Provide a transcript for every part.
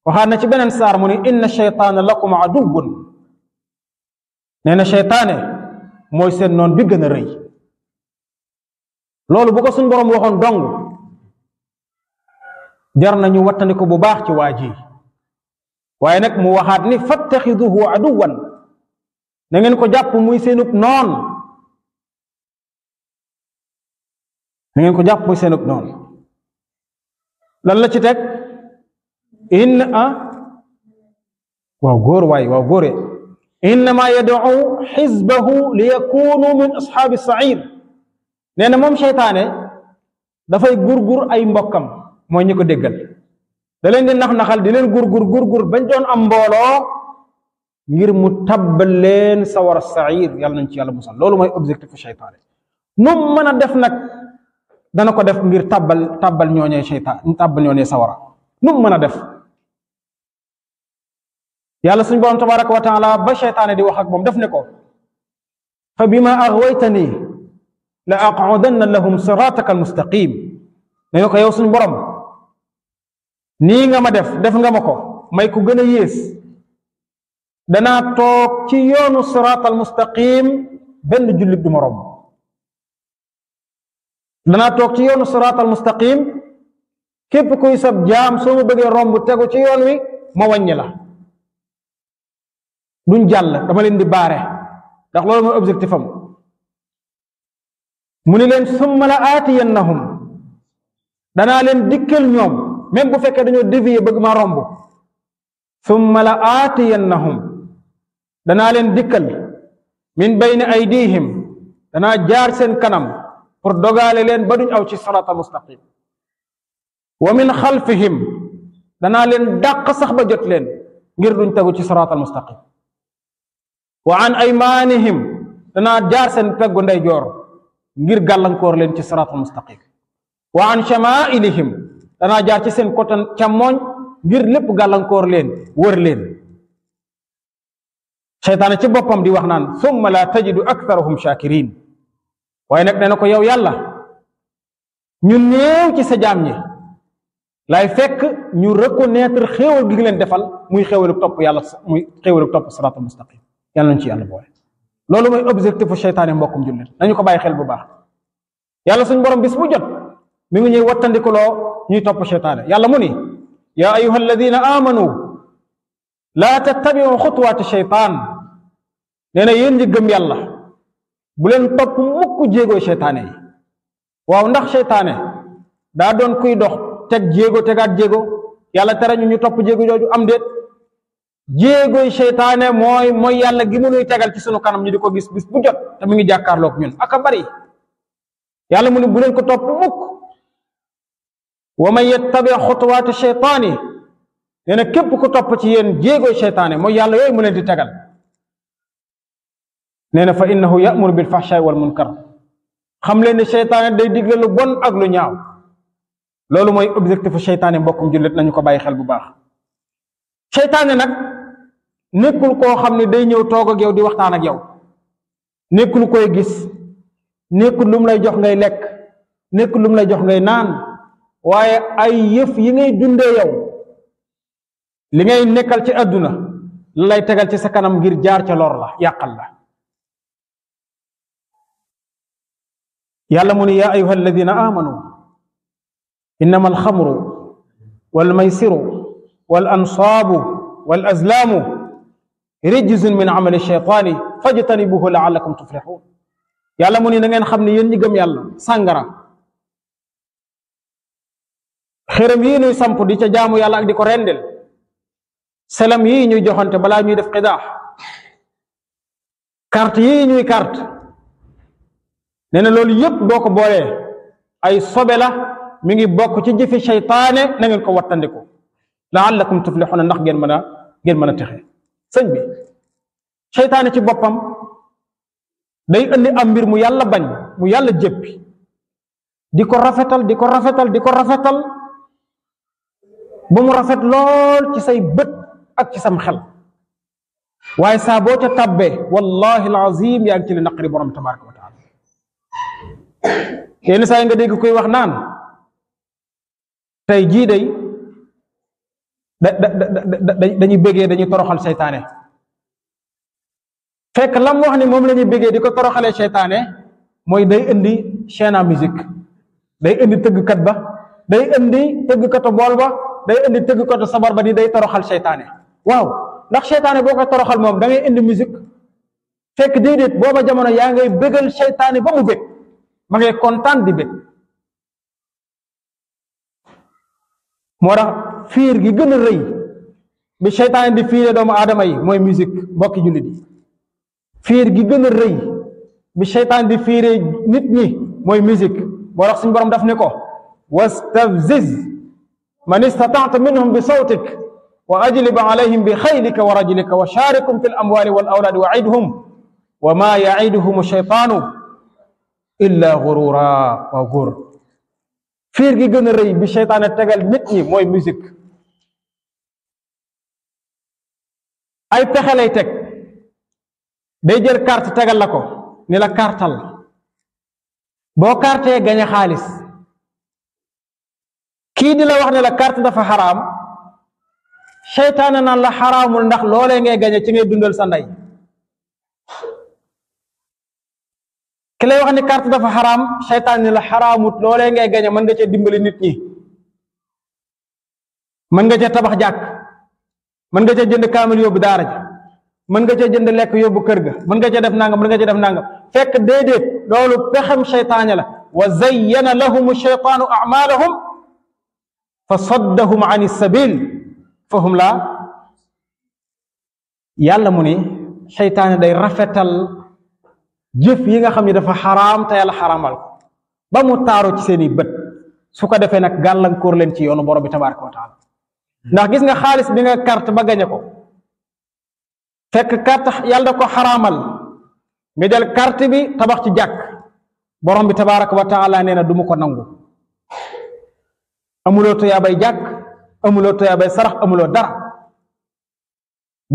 waxaat na ci beneen saar mu ni inna shaytaana lakum aduwwun nee na shaytaane mooy seen noon bi gën a rëy loolu bu ko suñ borom waxoon dong jar nañu wattandiku bu baax ci waa ji waaye nag mu waxaat ni fattaxiduhu aduwan na ngeen ko jàpp muy seenub noon na ngeen ko jàpp muy seenub noon lan la ci teg waaw góor waay waaw góore innama yad'u xizbahu li yakunu min ashaabi sair nee na moom seytaane dafay gurgur ay mbokkam mooy ñi ko déggal da leen di nax-naxal di leen gurgur bañ doon am mbooloo ngir mu tabbal leen sawara sair yàlla nañ ci yàlla musal loolu mooy objectif seytaane nu mën a def nag dana ko def ngir tabbal ñooñee seytaan tabbal ñooñee sawara nu mën a def yàlla suñ borom tabaraka wa taala ba seytaane di wax ak moom def ne ko fa bima aghwaytani la aqudanna lahum sirataka almustaqim ne ko yow suñ borom nii nga ma def nga ma ko may ku gën a yées danaa toog ci yoonu sirat almustaqim benn jullit du ma romb danaa toog ci yoonu sirat almustaqim képp kuy sab jaam soo ma bëggee romb tegu ci yoon wi ma wàññi la duñ jàll dama leen di baare ndax loolu mooy objectif am mu ni leen summa la aatiyannahum danaa leen dikkal ñoom même bu fekkee dañoo dévier bëgg ma romb summa la aatiyannahum danaa leen dikkal min bayni aydihim danaa jaar seen kanam pour dogaale leen ba duñ aw ci siraatal mustaqim wa min xalfihim danaa leen dàq sax ba jot leen ngir duñ tegu ci siraatal mustaqim wa an aymanihim danaa jaar seen peggu ndeyjoor ngir gàllankoor leen ci siraatal mustaqim wa an shamailihim danaa jaar ci seen côté càmmooñ ngir lépp gàllankoor leen wër leen seytaane ci boppam di wax naan summa la tajidu aktharahum shakirin waaye nag nee na ko yow yàlla ñu néew ci sa jaam ñi lay fekk ñu reconnaître xéewal gi nga leen defal muy xéewalu topp yàlla muy xéewalu topp siraatal mustaqim yàlla nañ ci yàlla boole loolu mooy objectifu seytaane mbokkum jullit nañu ko bàyyi xel bu baax yàlla suñ borom bis bu jot mi ngi ñuy wattandikuloo ñuy topp seytaane yàlla mu ni yaa ayuha alladina amanu laa tattabiu xutuwaati seytaan nee na yéen ñi gëm yàlla bu leen topp mukk jéegooy seytaane yi waaw ndax seytaane daa doon kuy dox teg jéego tegaat jéego yàlla tere ñu topp jéego jooju am déet jéegoy seytaane mooy yàlla gi mu nuy tegal ci sunu kanam ñu di ko gis bis bu jot te mu ngi jàkkaarloog ñun aka bari yàlla mu ne bu leen ko topp mukk wa man yattabi xutuwaati seytaani nee na képp ku topp ci yéen jéegoy seytaane mooy yàlla yooyu mu leen di tegal nee na fa innahu ya'muru bil fahshaai wal munkar xam leen ne seytaane day digle lu bon ak lu ñaaw loolu mooy objectifu seytaane mbokkum jullit nañu ko bàyyi xel bu baax seytaane nag nekkul koo xam ne day ñëw toog ak yow di waxtaan ak yow nekkul koy gis nekkul lu mu lay jox ngay lekk nekkul lu mu lay jox ngay naan waaye ay yëf yi ngay dundee yow li ngay nekkal ci àdduna la lay tegal ci sa kanam ngir jaar ca lor la yàqal la yàlla mu ni yaa ayuha alladina amanu innama alxamru walmaysiru wal ansaabu wal azlaamu rijzun min amali shaytaani fajtanibuhu laallakum tuflixuun yàlla mu ni na ngeen xam ne yéen ñi gëm yàlla sàngara xërëm yii ñuy samp di ca jaamu yàlla ak di ko rendel selam yii ñuy joxante balaa ñuy def xidaax carte yii ñuy carte nee na loolu yépp boo ko boolee ay sobe la mi ngi bokk ci jëfi seytaane na ngeen ko wattandiku laallakum tuflixuuna ndax ngeen mën a texe sëñ bi seytaane ci boppam day indi am mbir mu yàlla bañ mu yàlla jéppi di ko rafetal di ko rafetal di ko rafetal ba mu rafet lool ci say bët ak ci sam xel waaye saa boo ca tabbee wallahi alazim yaa ngi ci li naqari borom tabaraka wa taala yenn saa yi nga dégg koy wax naan tey jii day dañuy bëggee dañuy toroxal seytaane fekk lam wax ni moom la ñuy bëggee di ko toroxalee seytaane mooy day indi chaîne à musique day indi tëggkat ba day indi tëggkatu bool ba day indi tëggkatu sabar ba di day toroxal seytaane waaw ndax seytaane boo ko toroxal moom da ngay indi musique fekk déedéet booba jamono yaa ngay bëggal seytaane ba mu bëgg ma ngay kontaan di bëgg moo tax fiir gi gën a rëy bi seytaane di fiire doomu aadama yi mooy musique mbokki jullit yi fiir gi gën a rëy bi seytaane di fiire nit ñi mooy musique boo tax suñu borom daf ne ko wastafziz man istata'ta minhum bi sawtik wa ajlib alayhim bi xaylika wa rajlika wa sharikum fi l amwali wal awlaadi wa idhum wa ma yaiduhum sheytaanu illa gurura wa gur fiir gi gën a rëy bi seytaane tegal nit ñi mooy musique ay pexe lay teg day jël carte tegal la ko ni la kartal boo kartee gañe xaalis kii di la wax ne la carte dafa xaraam seytaane naan la xaraamul ndax loolee ngay gañe ci ngay dundal sa ndey ki lay wax ni carte dafa xaraam seytaane ni la xaraamut loolee ngay gañe mën nga cee dimbali nit ñi mën nga cee tabax jàkk mën nga cee jënd kaamil yóbbu daara ja mën nga cee jënd lekk yóbbu kër ga mën nga cee def nangam mën nga cee def nangam fekk déedéet loolu pexem seytaane la wa zayyana lahum sheytaanu amalahum fa saddahum an sabil fa hum laa yàlla mu ni seytaane day rafetal jëf yi nga xam ne dafa xaraam te yàlla xaraamal ko ba mu taaru ci seeni bët su ko defee nag gàllankoor leen ci yoonu borom bi tabaraka wa taala ndax gis nga xaalis bi nga carte ba gañe ko fekk carte yàlla da ko xaraamal nga jël carte bi tabax ci jàkk borom bi tabaraka wa taala nee na du mu ko nangu amuloo tuyaabay jàkk amuloo tuyaabay sarax amuloo dara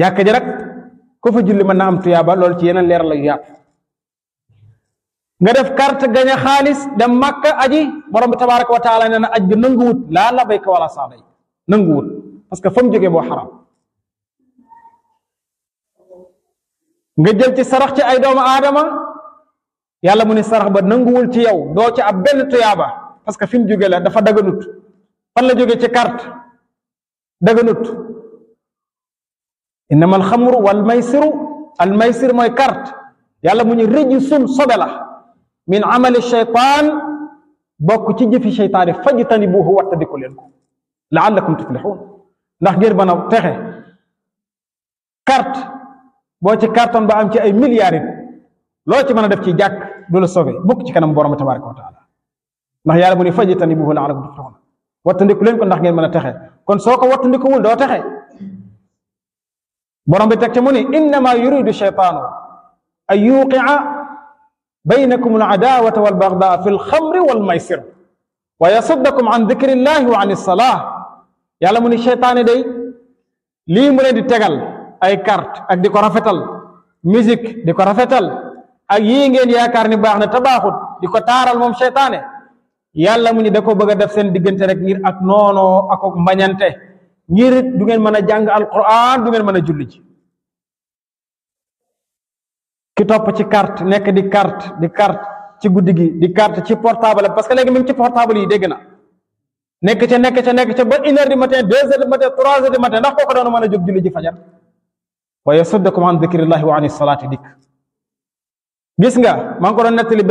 jàkk ji rek ku fa julli mën na am tuyaaba loolu ci yeneen leer la yu yaatu nga def carte gañe xaalis dem Makka aji borom bi tabaraka wa taala nee na aj bi nanguwut laa labayka wala saaday nanguwut parce que fa mu jógee boo xaraam nga jël ci sarax ci ay doomu aadama yàlla mu ne sarax ba nanguwul ci yow doo ci ab benn tuyaaba parce que fi mu jógee la dafa daganut fan la jógee ci carte daganut innama alxamru wal maysiru al maysir mooy carte yàlla mu ñu rijsun sobe la min amali sheytaan bokk ci jëfi sheytaani fajtanibuhu wattandiku leen ko laallakum tuflixuun ndax ngir mën a texe carte boo ci carton ba am ci ay milliards loo ci mën a def ci jàkk du la sauvé bokk ci kanam borom tabaraka wa taala ndax yàlla mu ne fajtanibuhu laallakum tuflixuun wattandiku leen ko ndax ngeen mën a texe kon soo ko wattandikuwul doo texe borom bi teg ci mu ni innama yuridu sheytaanu an yuqia baynakum al adawata wal bagdaa fi lxamri wal maysir wa yasuddakum an dikrillahi wa an ilsalah yàlla mu ni seytaane day lii mu leen di tegal ay carte ak di ko rafetal musique di ko rafetal ak yii ngeen yaakaar ni baax na te baaxut di ko taaral moom seytaane yàlla mu ni da ko bëgg a def seen diggante rek ngir ak noonoo ak mbañante ngir du ngeen mën a jàng alquran du ngeen mën a julli ci ki topp ci carte nekk di carte ci guddi gi di carte ci portable parce que léegi même ci portable yi dégg na nekk ca ba 1 heure du matin 2 heures du matin 3 heures du matin ndax kooku doon mën a jóg julli ji fajar wa yasuddakum an dikrillahi wa ani salaati dikk gis nga maa ngi ko doon nettali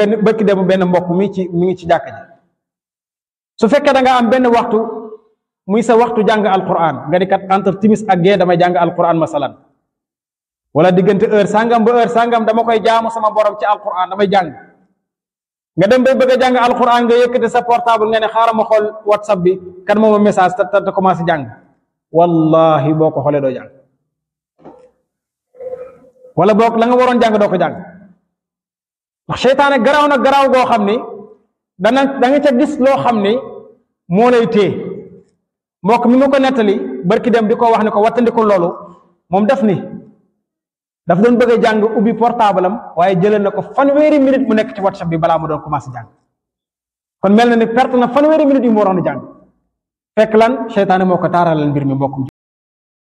benn mbokk mi ngi ci jàkk ji su fekkee da nga am benn waxtu muy sa waxtu jàng alquran nga di kat entre timis ak gee damay jàng alquran masalan wala diggante heure sangam ba heure sangam dama koy jaamu sama borom ci alquran damay jàng nga dem bay bëgg a jàng alquran nga yëkkati sa portable nga ne xaaral ma xool whatsapp bi kan mooma message te commencé jàng wallahi boo ko xoolee doo jàng wala boog la nga waroon jàng doo ko jàng ndax seytaane garaaw na garaaw goo xam ni da nga ca gis loo xam ni moo lay téye mbokk mi ma ko nettali barki dem di ko wax ne ko wattandiko loolu moom def ni daf doon bëgg a jàng ubbi portable am waaye jëlee na ko fanweeri minute mu nekk ci whatsapp bi balaa mu doon commencé jàng kon mel na ni perte na fanweeri minute yu mu waroon a jàng fekk lan seytaane moo ko taaralal mbir mi mbokk